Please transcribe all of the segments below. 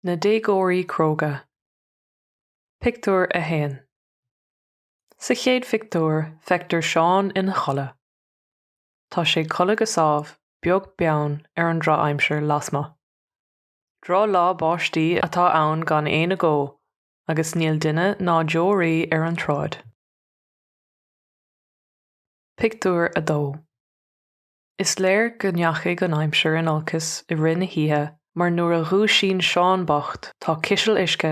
Na Déagóirí Cróga. Pictiúr 1. Sa chéad phictiúr, feictear Seán ina chodladh. Tá sé ag codladh go sámh, beag beann ar an drochaimsir lasmuigh. Drochlá báistí atá ann gan aon agó agus níl duine ná deoraí ar an tsráid. Pictiúr 2. Is léir go ndeachaigh an aimsir in olcas i rith na hoíche mar nuair a dhúisíonn Seán bocht tá ciseal uisce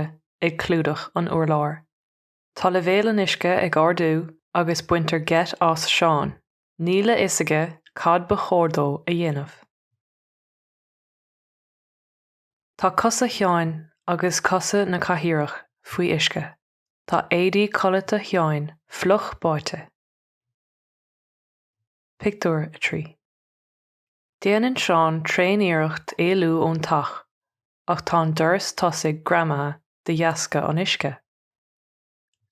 ag clúdach an urláir. Tá leibhéal an uisce ag ardú agus baintear geit as Seán. Níl a fhios aige cad ba chóir dó a dhéanamh. Tá cosa Sheáin agus cosa na cathaoireach faoi uisce. Tá éadaí codlata Sheáin fliuch báite. Pictiúr 3. Déanann Seán tréaniarracht éalú ón teach ach tá an doras tosaigh greamaithe de dheasca an uisce.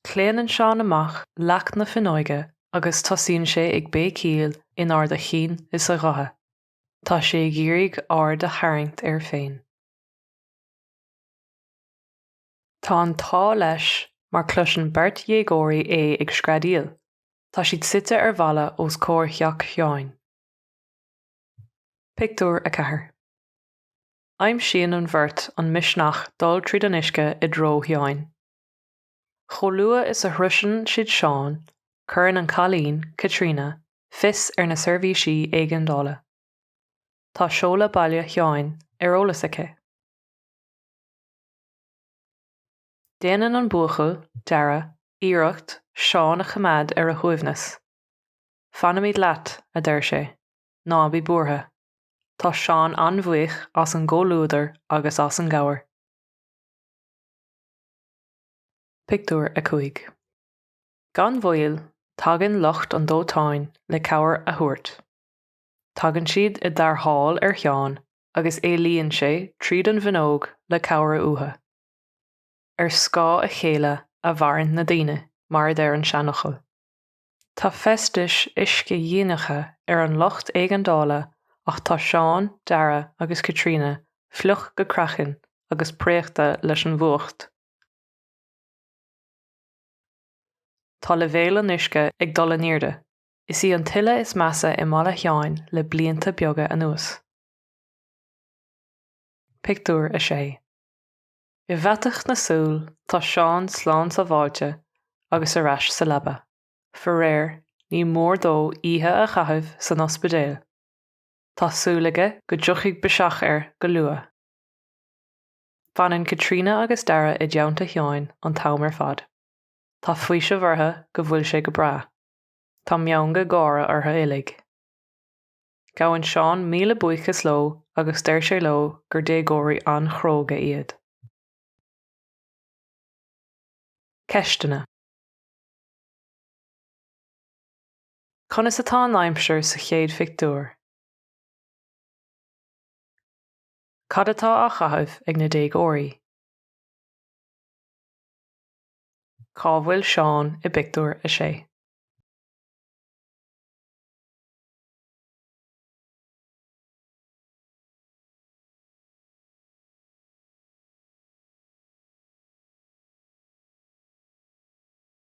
Claonann Seán amach leac na fuinneoige agus tosaíonn sé ag béicíl in ard a chinn is a ghutha. Tá sé ag iarraidh aird a tharraingt air féin. Tá an t-ádh leis mar cloiseann beirt dhéagóirí é ag screadaíl. Tá siad suite ar bhalla os comhair theach Sheáin. Pictiúr 4. Aimsíonn an bheirt an misneach dul tríd an uisce i dtreo Sheáin. Chomh luath is a shroiseann siad Seán, cuireann an cailín, Caitríona, fios ar na seirbhísí éigeandála. Tá seoladh baile Sheáin ar eolas aici. Déanann an buachaill, Dara, iarracht Seán a choimeád ar a shuaimhneas. Fanfaimid leat, a deir sé. Ná bí buartha. Tá Seán an-bhuíoch as an gcomhluadar agus as an gcabhair. Pictiúr 5. Gan mhoill, tagann lucht an dóiteáin le cabhair a thabhairt. Tagann siad i dtarrtháil ar Sheán agus éalaíonn sé tríd an bhfuinneog le cabhair uathu. Ar scáth a chéile a mhaireann na daoine, mar a deir an seanfhocal. Tá feistis uiscedhíonacha ar an lucht éigeandála ach tá Seán, Dara agus Caitríona fliuch go craiceann agus préachta leis an bhfuacht. Tá leibhéal an uisce ag dul in airde. Is í an tuile is measa i mbaile Sheáin le blianta beaga anuas. Pictiúr 6. I bhfaiteadh na súl, tá Seán slán sábháilte agus ar ais sa leaba. Faraor, ní mór dó oíche a chaitheamh san ospidéal. Tá súil aige go dtiocfaidh biseach air go luath. Fanann Caitríona agus Dara i dteannta Sheáin an t-am ar fad. Tá faoiseamh orthu go bhfuil sé go breá. Tá meangadh gáire orthu uilig. Gabhann Seán míle buíochas leo agus deir sé leo gur déagóirí an-chróga iad. Ceisteanna. Conas atá an aimsir sa chéad phictiúr? Cad atá á chaitheamh ag na déagóirí? Cá bhfuil Seán i bpictiúr a sé?